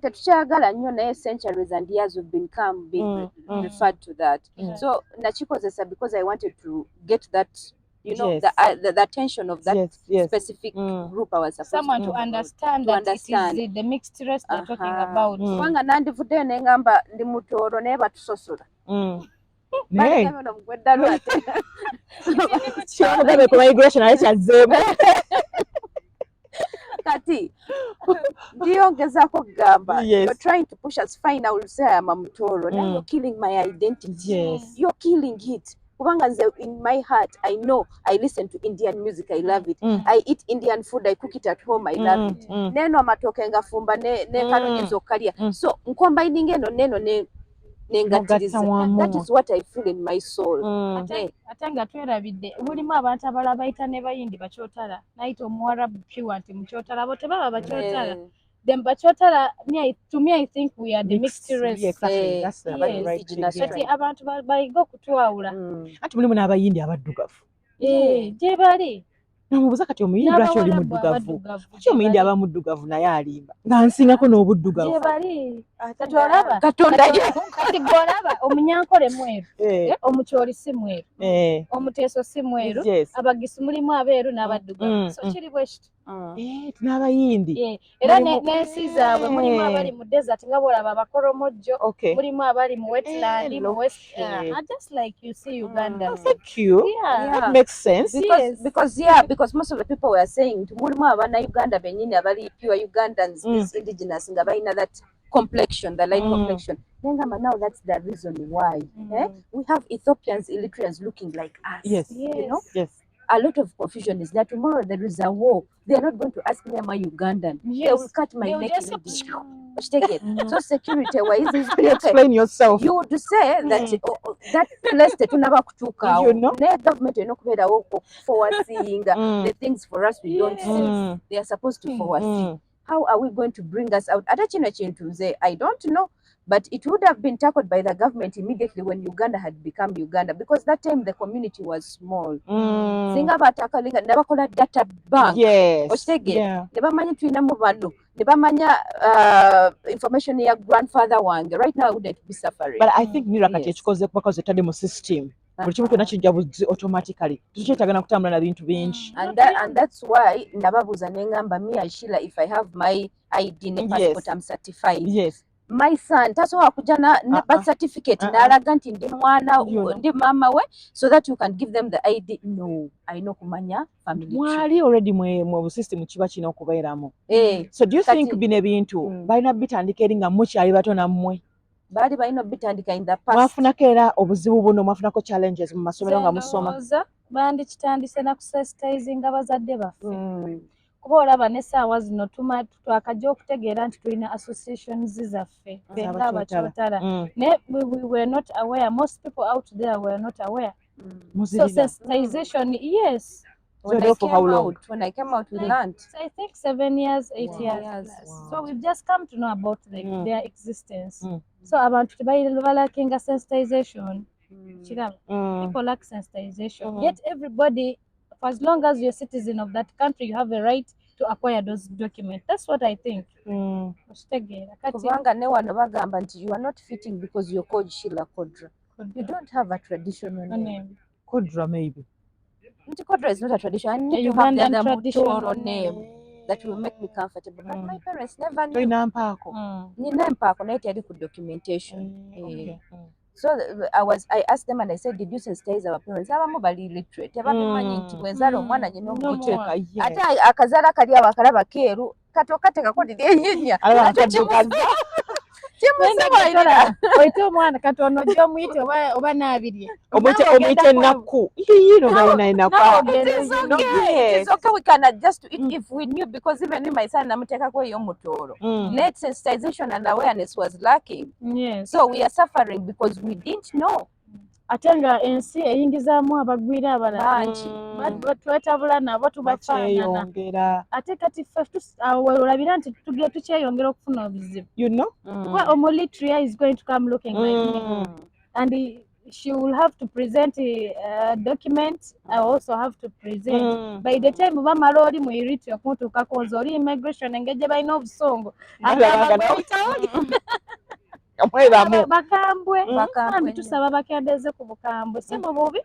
Tetukyagala nnyo, naye centuries and years we've been come being referred to that. So nakikozesa because I wanted to get that the attention of that specific group I was supposed Someone to to talk about. understand To that understand. it is the mixed race they're talking about. Kubanga nandivuddeyo ne ngamba ndi mutooro naye batusosola. Naye Baleka bano mugwe eddalu ate. kyomugabe ku migration naye kyazzeemu. Kati ndiyongezaako kugamba, you're trying to push us. Fine, I will say I am a Mutoro. Now you're killing my identity. You're killing it, kubanga nze in my heart I know I listen to Indian music, I love it. I eat Indian food, I cook it at home, I love it. Neno amatooke ngafumba ne kanonyeza okkalya. So ncombining eno neno ne nengattiriza. N'ogatta wamu. That is what I feel in my soul. Ate nga twerabidde, mulimu abantu abalala bayita ne bayindi bakyotala, nayita omuwarabu pure nti mukyotala. Abo tebaba bakyotala. Them bakyotala, to me I think we are the mixed race. Yeah, exactly. That's the right thing, indigenous yeah. Kati abantu bayige okutwawula. Anti mulimu n'abayindi abaddugavu. Eh, gye bali. Namubuuza, kati omuyindi lwaki oli N'abawarabu muddugavu? abaddugavu. Lwaki omuyindi aba muddugavu naye alimba nga nsingako n'obuddugavu? Gye bali. Kati olaba Katonda ye kati gw'olaba omunyankole mweru, omukyoli si mweru, omuteeso si mweru, abagisu mulimu abeeru n'abaddugavu. So kiri bwe kityo. N'abayindi. Era n'ensi zaabwe mulimu abali mu desert, nga bw'olaba abakoromojjo, mulimu abali mu wetland, mu west, just like you see Uganda. Oh, thank you. That makes sense. Because, because yeah, because most of the people were saying nti mulimu abannayuganda bennyini abali pure Ugandans, this indigenous, nga balina that complexion, the light complexion. Nengamba now that's the reason why, eh? We have Ethiopians, Eritreans looking like us. You know? A lot of confusion is that tomorrow there is a war. They are not going to ask me, am I Ugandan? They will cut my They will neck just- immediately. Okitegeera? So security wise, You explain yourself. You would say that oh, that place tetunaba kutuukaawo. You know? Naye government erina okubeerawo foreseeing the things for us we don't see. They are supposed to foresee. How are we going to bring us out? Ate kino kintu nze I don't know, but it would have been tackled by the government immediately when Uganda had become Uganda, because that time the community was small. Singa batacklinga ne bakola data bank, okitegeera? Ne bamanya tulinamu bano, ne bamanya information ya grandfather wange, right now I wouldn't be suffering. But I think NIRA kati ekikoze kuba koze etadde mu system. Buli kimu kyonna kijja buzi automatically. Tukyetaaga na kutambula na bintu bingi. And that's why nababuuza ne ngamba, me and Sheila, if I have my ID ne passport, I'm certified. My son tasobola kujja na birth certificate n'alaga nti ndi mwana You know. ndi maama we, so that you can give them the ID. No, alina okumanya family tree. Mwali already mwe bu system kiba kirina okubeeramu. Eh, So do you think bino ebintu balina bitandika eri nga mukyali bato nammwe? Baali balina obitandika in the past. Mwafunako era obuzibu buno, mwafunako challenges mu masomero nga musoma? Ndowooza bandikitandise na kusensitizinga bazadde baffe, kuba olaba n'essaawa zino twakajja okutegeera nti tulina associations zaffe ffe nga Abakyotala. Abakyotala, naye we were not aware. Most people out there were not aware. So Muzirina. sensitization, yes. When So I for how came long? out, when I came out, we Like, learned. So I think 7 years, 8 years Years. plus. Wow. So we've just come to know about their existence. So abantu tebalackinga sensitization, kiraba? People lack sensitization. Yet everybody, for as long as you're a citizen of that country, you have a right to acquire those documents. That's what I think. Okitegeera kati? Kubanga ne wano bagamba nti you are not fitting because you're called Sheila Kodra. You don't have a traditional name. Name. Kodra maybe. Nti Kodra is not a tradition. I need A to have the Ugandan other traditional Mutoro name that will make me comfortable. But my parents never knew. Tolina mpaako? Nina empaako, naye teyali ku documentation. Okay. So I asked them and I said, "Did you sensitize our parents?" Abamu bali illiterate, tebabimanyi nti bwe nzaala omwana nyina N'omuwa. omuwa. Oteeka, yes. Ate akazaala kali awo akalaba keeru, kati okateekako liri erinnya. Alaba Nakyo akaddugaza. kimusibalira. Oyite omwana katono ojja omuyite oba naabirye. Omuyite ennaku. Yiino balina ennaku. Naawe It ogenda. is No, okay. It is yes. okay. We can adjust to it if we knew, because even my son namuteekako ey'omutooro. Net sensitization and awareness was lacking. So we are suffering because we didn't know. Ate nga ensi eyingizaamu abagwira abalala. Bangi. Twetabula nabo, tubafaanana. Bakyeyongera. Ate kati ffe awo olabira nti tukyeyongera okufuna obuzibu, You know? kuba Omueritrea is going to come looking like me and she will have to present a document. I also have to present. By the time bamala oli mu Eritrea okumutuukako, nze oli immigration, engeri gye balina obusongo. Alabanga Mweramu. Bakambwe. Bakambwe Bambi, nnyo. Tusaba bakendeze ku bukambwe. Si mu bubi,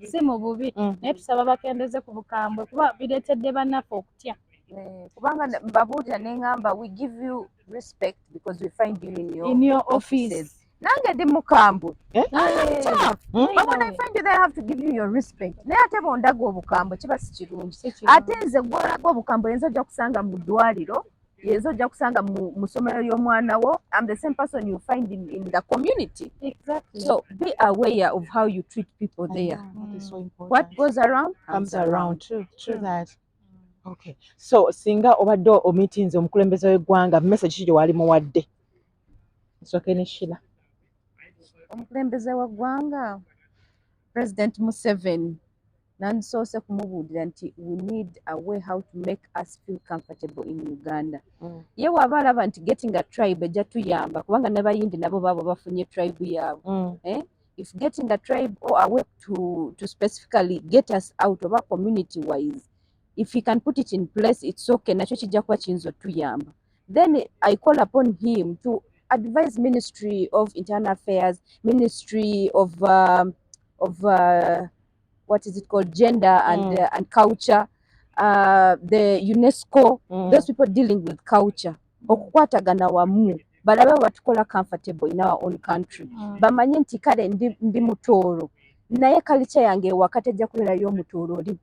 si mu bubi, naye tusaba bakendeze ku bukambwe kuba bireetedde bannaffe okutya. Eh, kubanga mbabuulira ne ŋŋamba, we give you respect because we find you in your, In your office. Offices. Nange ndi mukambwe. Eh? I am tough. But when I find you there, I have to give you your respect. Naye ate bw'ondaga obukambwe kiba si kirungi. Si kirungi. Ate nze gw'olaga obukambwe yenze ojja kusanga mu ddwaliro, yenze ojja kusanga mu ssomero ly'omwana wo. I'm the same person you find in the community. So be aware of how you treat people there. That is so important. What goes around comes around. True, true that. Okay. So singa obadde omeetinze omukulembeze w'eggwanga, message ki gye wali muwadde? Nsooke ne Sheila. Omukulembeze wa ggwanga, President Museveni, nandisoose kumubuulira nti we need a way how to make us feel comfortable in Uganda. Ye waaba alaba nti getting a tribe ejja tuyamba, kubanga n'Abayindi nabo baabo bafunye tribe yaabwe. Eh? If getting a tribe or a way to specifically get us out of our community wise, if he can put it in place, it's okay. Nakyo kijja kuba kiyinza otuyamba. Then I call upon him to advise Ministry of Internal Affairs, Ministry of what is it called, Gender and and Culture, the UNESCO, those people dealing with culture, okukwatagana wamu balabe batukola comfortable in our own country. Bamanye nti kale ndi Mutooro, naye culture yange ewaka tejja kubeerayo omutooro oli.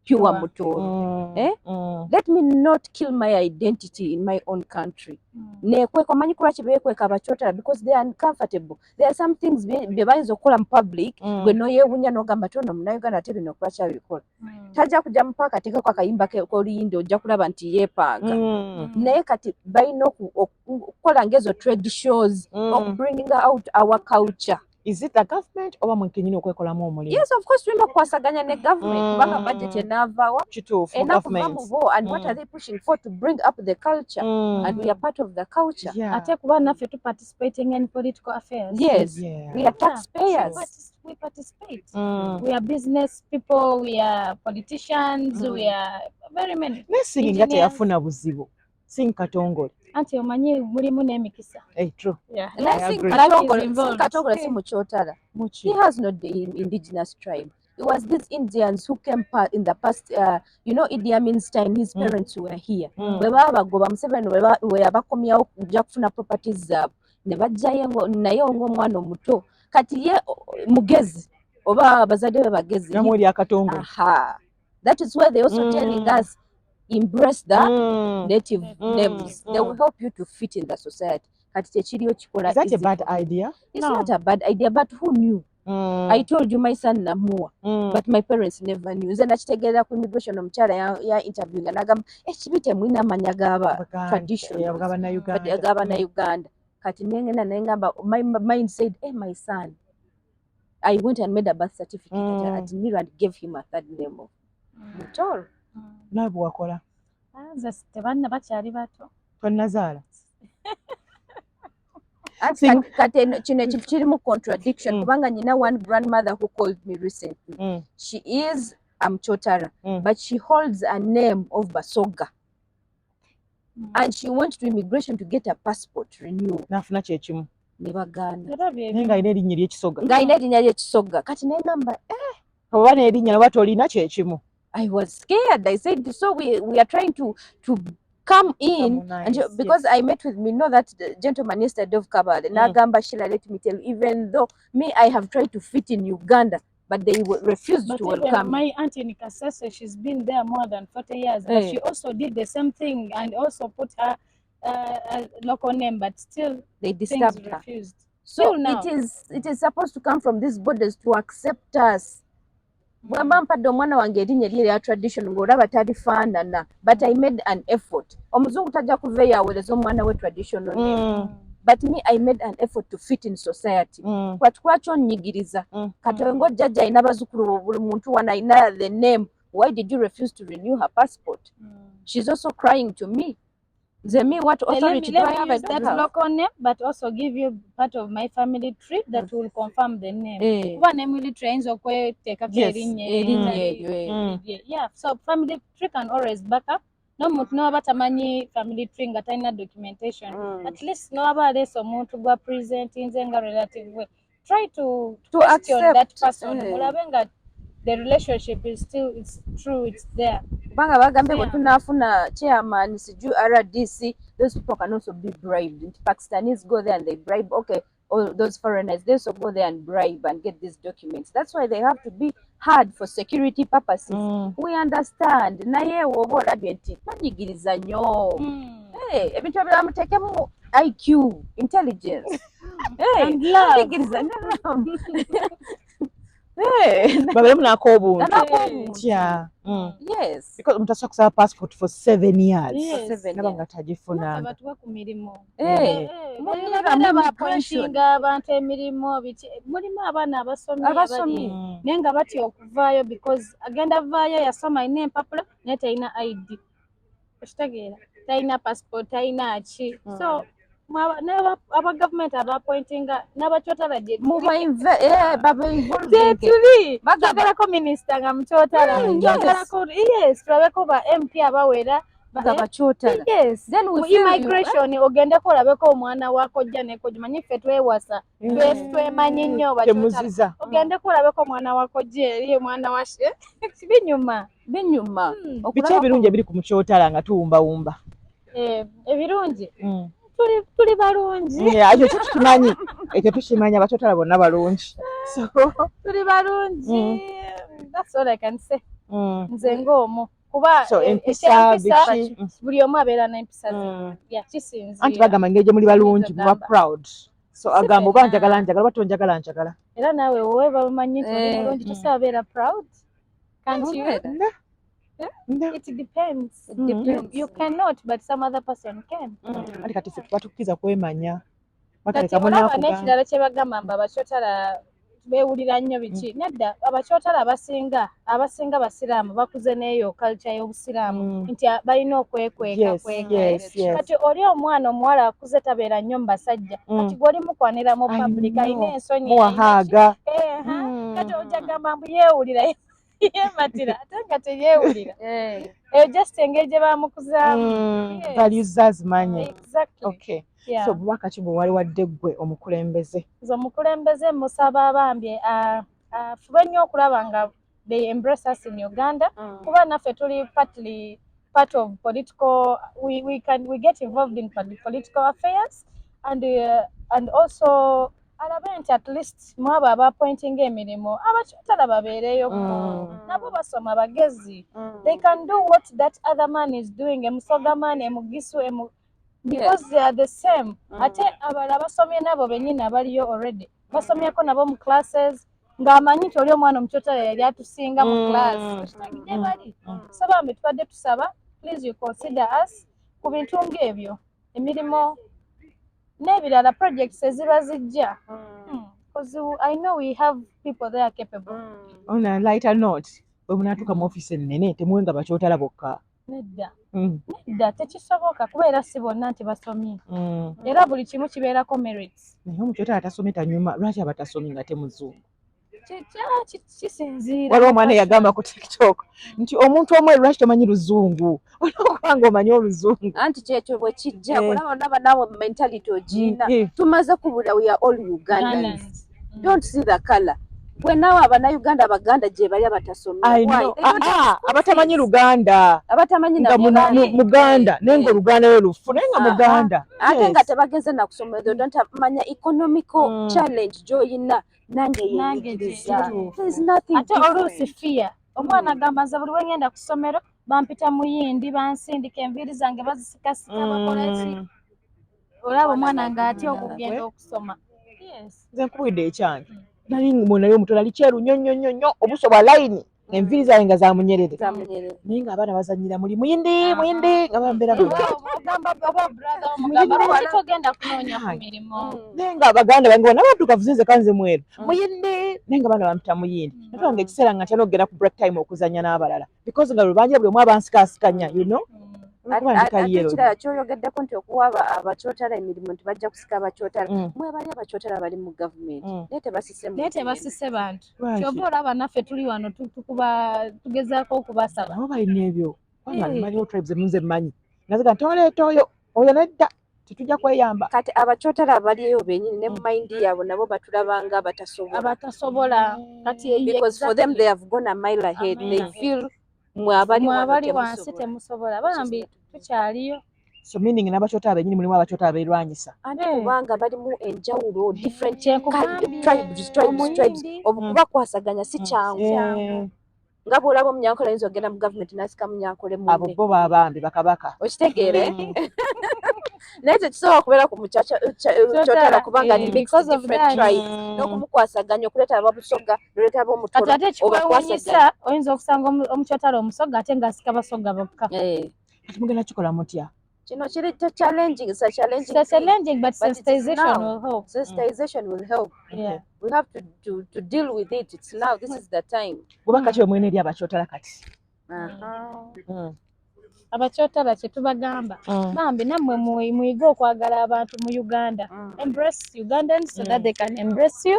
pure Mutooro. Eh? Let me not kill my identity in my own country. Nekweka, omanyi kulwaki beekweka Abakyotara? Because they are uncomfortable. There are some things bye bayinza okukola mu public, gwe noyeewunya n'ogamba tono Munnayuganda, ate bino lwaki abikola? Tajja kujja mu paaka ateekeko akayimba k'Oluyindi, ojja kulaba nti yeepanga. Naye kati balina okukola ng'ezo trade shows, okubringing out our culture. Is it the government oba mwe kenyini okwekolamu omulimu? Yes, of course, tulina okukwasaganya ne government, kubanga budget enaavaawa? Kituufu. Ena kuva government mu bo. And what are they pushing for? To bring up the culture, and we are part of the culture. Ate kuba naffe tu participating in political affairs. Yes, we are taxpayers. We participate. We are business people, we are politicians, we are very many. Naye Singh nga Engineers. Teyafuna buzibu, Singh Katongole. Anti omanyi mulimu n'emikisa. Hey, true. Naye I Singh agree. Katongole, Is involved. Singh Katongole si Mukyotara. Muki? He has not the indigenous tribe. It was these Indians who came in the past, Idi Amin's time, his parents were here. Bwe baba bagoba Museveni, bwe yabakomyawo kujja kufuna properties zaabwe, ne bajjayo naye ng'omwana omuto. Kati ye mugezi oba abazadde be bagezi. Namu eri Akatongole. Aha. That is why they also telling us embrace the native names. They will help you to fit in the society. Kati tekiriyo kikola Is that a easy bad for you. idea? It's No. not a bad idea, but who knew? I told you my son namuwa, but my parents never knew. Nze nakitegeerera ku immigration, omukyala ya interviewinga n'agamba ekibi temulina amanya g'aba traditionals, G'abannayuganda. g'abannayuganda. Kati nengenda nengamba, my mind said, "Hey, my son." I went and made a birth certificate at Nira and gave him a third name of Mutoro. Nawe bwe wakola? Ah, nze tebanna, bakyali bato. Tonnazaala? Anti kati kino ekintu kirimu contradiction, kubanga nyina one grandmother who called me recently. She is a Mchotara, but she holds a name of Basoga, and she went to immigration to get a passport renewal. N'afuna kyekimu. Ne bagaana. Era bye Naye ng'alina erinnya ery'Ekisoga. Ng'alina erinnya ly'Ekisoga. Kati nengamba, Oba n'erinnya oba tolina, kyekimu. I was scared. I said, so we are trying to come in and because I met with me, know that the gentleman yesterday of Kabale, n'agamba, "Sheila, let me tell you, even though me, I have tried to fit in Uganda, but they refused But to even welcome me." my auntie in Kasese, she's been there more than 40 years, but Eh. she also did the same thing and also put her local name, but still They things disturbed her. refused. So Till now. it is supposed to come from these borders to accept us. Bwe mba mpadde omwana wange erinnya eri erya tradition ng'olaba talifaanana, but I made an effort. Omuzungu tajja kuva eyo aweereza omwana we traditional name. But me, I made an effort to fit in society. Kati lwaki onnyigiriza? Kati ng'ojjajja alina bazzukulu, buli muntu wano alina the name. Why did you refuse to renew her passport? She's also crying to me. Nze me, what Let me, authority do let I me have? I use don't that have. local name, but also give you part of my family tree that will confirm the name. Eh, Kuba ne family tree ayinza okweteekako erinnya erinnya eritali eryo, eh. lirye. Yeah, so family tree can always back up. N'omuntu n'oba tamanyi family tree nga talina documentation, at least n'oba aleese omuntu gwa presentinze nga relative we, try to To question that accept, person, eh. mulabe nga the relationship is still, it's true, it's there. Kubanga bagambye bwe tunaafuna chairman siju RDC, those people can also be bribed. Nti Pakistanis go there and they bribe, okay, all those foreigners, they also go there and bribe and get these documents. That's why they have to be hard for security purposes. We understand, naye woba olabye nti tonyigiriza nnyo. Hey, ebintu ebirala muteekemu IQ, intelligence. Hey, And love. tonyigiriza nnyo. Hey, Babeeremu n'ak'obuntu. n'ak'obuntu. Tya. Yes. Because omuntu asobola kusaba passport for 7 years Yes. For 7 naba years. nga tagifunanga. Batuwe ku mirimu. Hey. Eh, Mulira babeera mu baappointinga abantu emirimu biki, mulimu abaana abasomye Abasomye. abali naye nga batya okuvaayo because agenda vaayo yasoma, alina empapula naye talina ID, okitegeera, talina passport, talina ki. So aba gavumenti abaappointinga n'Abakyotala gye Baba involving. Gyetuli. Bagamba- Twagalako minisita nga Mukyotala. Twagalako, yes, tulabeko ba MP abawera Nga Bakyotala. Yes. Then we Mu feel you, immigration ogendeko olabeko omwana wa kojja ne kojja, manyi ffe twewasa, twemanyi nnyo Bakyotala. Temuziza. Ogendeko olabeko omwana wa kojja eri omwana wa binyuma. Binyuma. Biki ebirungi ebiri ku Mukyotala nga tuwumbawumba? Eh, ebirungi, tuli balungi. Yeah, ekyo kyo tukimanyi, ekyo tukimanyi, Abakyotala bonna balungi, so Tuli balungi. That's all I can say. Nze ng'omu, kuba So empisa ekyempisa, biki? Buli omu abeera n'empisa ze. Yeah, kisinziira. Anti bagamba engeri gye muli balungi, muba Ogamba. proud, so Si agamba oba ffenna. njagala njagala, oba tonjagala njagala. Era naawe wowe bamanyi nti oli mulungi, tosobola beera proud, can't you? Obeera. Nda. Nda. It depends. It depends. You cannot, but some other person can. Anti kati ffe tubatukkiriza kwemanya. Kati Bataleka olaba munaakugamba. N'ekirala kye bagamba mbu abakyotala beewulira nnyo biki, nedda. Abakyotala abasinga basiraamu, bakuze n'eyo culture y'obusiraamu nti balina okwekweka kweka. Kati oli omwana omuwala akuze tabeera nnyo mu basajja. Kati gw'oli mukwanira mu I public, know. alina ensonyi, Muwahaaga. alina ki. Kati ojja gamba mbu yeewulira, yeematira, ate nga teyeewulira. Eyo just engeri gye bamukuzaamu. Yes. Values zazimanyi. Exactly. Okay. Yeah. So bubaka ki bwe wali wadde ggwe omukulembeze? Nze omukulembeze musaba abambye afube nnyo okulaba nga they embrace us in Uganda, kuba naffe tuli partly part of political, we get involved in political affairs, and also alabe nti at least mwabo abaappointinga emirimu, abakyotala babeereyo. Nabo basoma, bagezi. They can do what that other man is doing, emusoga man, emugisu, emu, because they are the same. Ate abalala basomye nabo bennyini abaliyo already, basomyeko nabo mu classes, ng'amanyi nti oli omwana omukyotala yali atusinga mu class. Gye bali. So bambi tubadde tusaba, please, you consider us ku bintu ng'ebyo, emirimu n'ebirala, projects eziba zijja. 'Cause I know we have people there capable. On a lighter note, bwe munaatuuka mu ofiisi ennene, temuwenga bakyotala bokka? Nedda. Nedda, tekisoboka, kuba era si bonna nti basomye. Era buli kimu kibeerako merits. Naye omukyotala tasomye tanyuma, lwaki aba tasomye nga temuzungu? Kisinziira. Waliwo omwana eyagamba ku TikTok nti omuntu omweru lwaki tomanyi luzungu? Olina okuba nga omanyi oluzungu. Anti kyekyo bwe kijja, kulaba olaba naawe mentality ogiina. Tumaze kubula, we are all Ugandans. Ugandans. Don't see the color. Bwe naawe abannayuganda abaganda gye bali abatasomye. I Why? know. They don't have Ah, school abatamanyi fees. Luganda. Abatamanyi Nga nabyo bali. Muganda, naye nga oluganda lwe lufu, naye nga muganda. Ate nga tebagenze nakusoma, they don't have manya economical challenge gy'oyina nange Nange yenyigiriza. kituufu. There is nothing Ate oluusi different. fear, omwana agamba, nze buli lwe ngenda ku ssomero bampita muyindi, bansindika, enviiri zange bazisikasika, bakola ki. Olaba omwana ng'atya okugenda okusoma. Yes. Nze nkubwidde ekyange, nali nali omuto, nali kyeru nnyo nnyo nnyo nnyo, obuso bwa layini, enviiri zange nga za munyerere, Za munyerere. naye ng'abaana bazannyira muli muyindi muyindi, nga bambeera Oba ogamba oba brother omugamba, lwaki togenda kunoonya ku mirimu? Naye nga baganda bange bonna baddugavu, nze kanze mweru, muyindi, naye nga baana bampita muyindi. Natuanga ekiseera nga ntya n'okugenda ku break time okuzannya n'abalala, because nga lwe buli omu abansikaasikanya. Olwokuba ndi Ate kayero. ekirala kyoyogeddeko nti okuwa abakyotala emirimu nti bajja kusika abakyotala, mwebali abakyotala bali mu gavumenti, naye tebasise Naye tebasise bantu. Lwaki? Kyova olaba naffe tuli wano tukuba tugezaako okubasaba. Nabo balina ebyo, kubanga Eh. mmanyiwo tribes emu nze mmanyi nga ziga nti oleeta oyo, oyo nedda, tetujja kweyamba. Kati abakyotala abaliyo benyini ne mu mind yaabwe nabo batulabanga abatasobola. Abatasobola kati. Because for them, they have gone a mile ahead. A mile They ahead. feel mwe abali mwe wano abali wansi temusobola. Temusobola bambi, tukyaliyo. So meaning n'abakyotala bennyini mulimu abakyotala beerwanyisa. Anti Eh. kubanga balimu enjawulo, different Kyenkugambye. tribes, tribes, tribes. Omuyindi. Obukubakwasaganya si kyangu. Eh, Nga bw'olaba omunyankole ayinza okugenda mu gavumenti n'asika munyankole abo munne. bo babambi bakabaka. Okitegeere, naye tekisobola kubeera ku mukyotala kubanga Eh, ni mixed because of different that. tribes, n'okumukwasaganya okuleeta ababusoga noleeta Kati ab'omutono ate ekikwewuunyisa, oyinza okusanga omukyotala omusoga ate ng'asika basoga bokka. Eh, Kati mugenda kikola mutya? Kino kiri challenging, it's a challenging It's a thing. challenging, but But it is sensitization now. will help. Sensitization will help. Yeah. We have to deal with it. It's now, this is the time. Bubaka ki bwe eri abakyotala kati? Abakyotala kye tubagamba, bambi nammwe muyige okwagala abantu mu Uganda. Embrace Ugandans so that they can embrace you.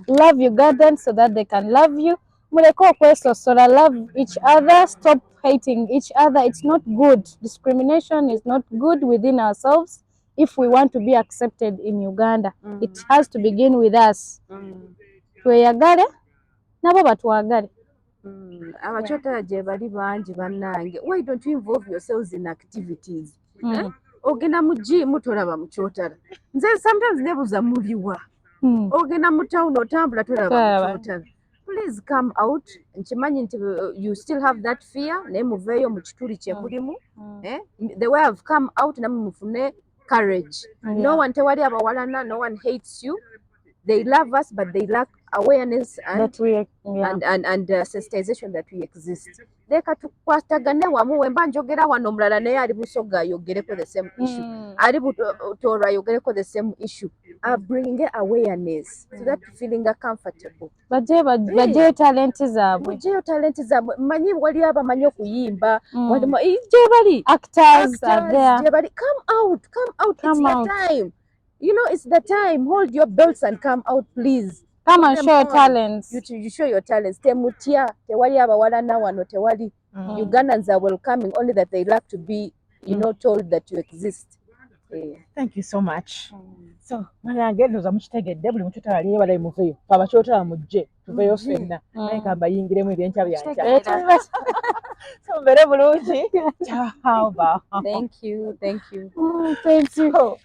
Love Ugandans so that they can love you. Muleke okwesosola. Love each other, stop hating each other. It's not good. Discrimination is not good within ourselves. If we want to be accepted in Uganda, it has to begin with us. Tweyagale, nabo batwagale. Abakyotala gye bali bangi bannange. Why don't you involve yourselves in activities? Eh? Ogenda mu gym tolaba mukyotala. Nze sometimes nebuuza muliwa. Ogenda mu town otambula tolaba Tolaba. mukyotala. Please. Please come out. Nkimanyi nti you still have that fear, naye muveeyo mu kituli kye mulimu. Eh? The way I've come out, namwe mufune courage. No one, tewali abawalana, no one hates you. They love us, but they lack awareness and That we, yeah. and sensitization that we exist. Leka tukwatagane wamu. Wemba njogera wano, omulala naye ali Busoga ayogereko the same issue, ali Butooro ayogereko the same issue, bringing awareness so that feeling comfortable. Bajjeyo talenti zaabwe. Mugyeyo talenti zaabwe. Mmanyi wali abamanyi okuyimba, walimu gye bali. Actors are Actors, there. gye bali. Come out, come out. Come It's out. the time, it's the time. Hold your belts and come out, please. Come and Them show your on. Talents. You show your talents. Temutya, tewali abawalana wano, tewali. Ugandans are welcoming, only that they like to be told that you exist. Eh. Thank you so much. So banange, ndowooza mukitegedde. Buli mukyotala aliyo balayi, muveeyo. Fe abakyotala mujje tuveeyo ffenna, naye kambayingiremu ebyenkya byankya. Eh, So mubeere bulungi. Ciao, bye. Thank you, thank you. Thank you. So,